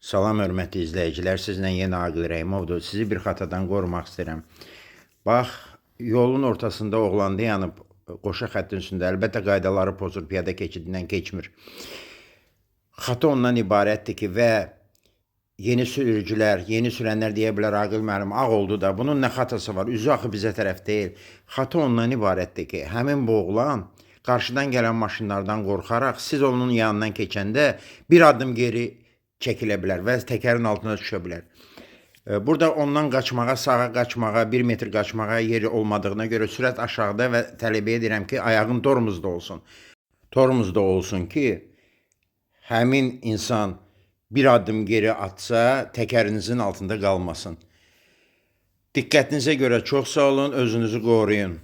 Salam hörmətli izləyicilər, sizlə yenə Aqil Rəhimovdur. Sizi bir xatadan qorumaq istəyirəm. Bax, yolun ortasında oğlan dayanıb qoşa xəttin üstündə. Əlbəttə qaydaları pozur, piyada keçidindən keçmir. Xata ondan ibarətdir ki, və yeni sürücülər, yeni sürənlər deyə bilər Aqil müəllim, ağ oldu da, bunun nə xatası var? Üzü axı bizə tərəf deyil. Xata ondan ibarətdir ki, həmin bu oğlan qarşıdan gələn maşınlardan qorxaraq siz onun yanından keçəndə bir addım geri çəkilə bilər və təkərin altına düşə bilər. Burada ondan qaçmağa, sağa qaçmağa, 1 metr qaçmağa yeri olmadığına görə sürət aşağıda və tələb edirəm ki, ayağın tormozda olsun. Tormozda olsun ki, həmin insan bir addım geri atsa, təkərinizin altında qalmasın. Diqqətinizə görə çox sağ olun, özünüzü qoruyun.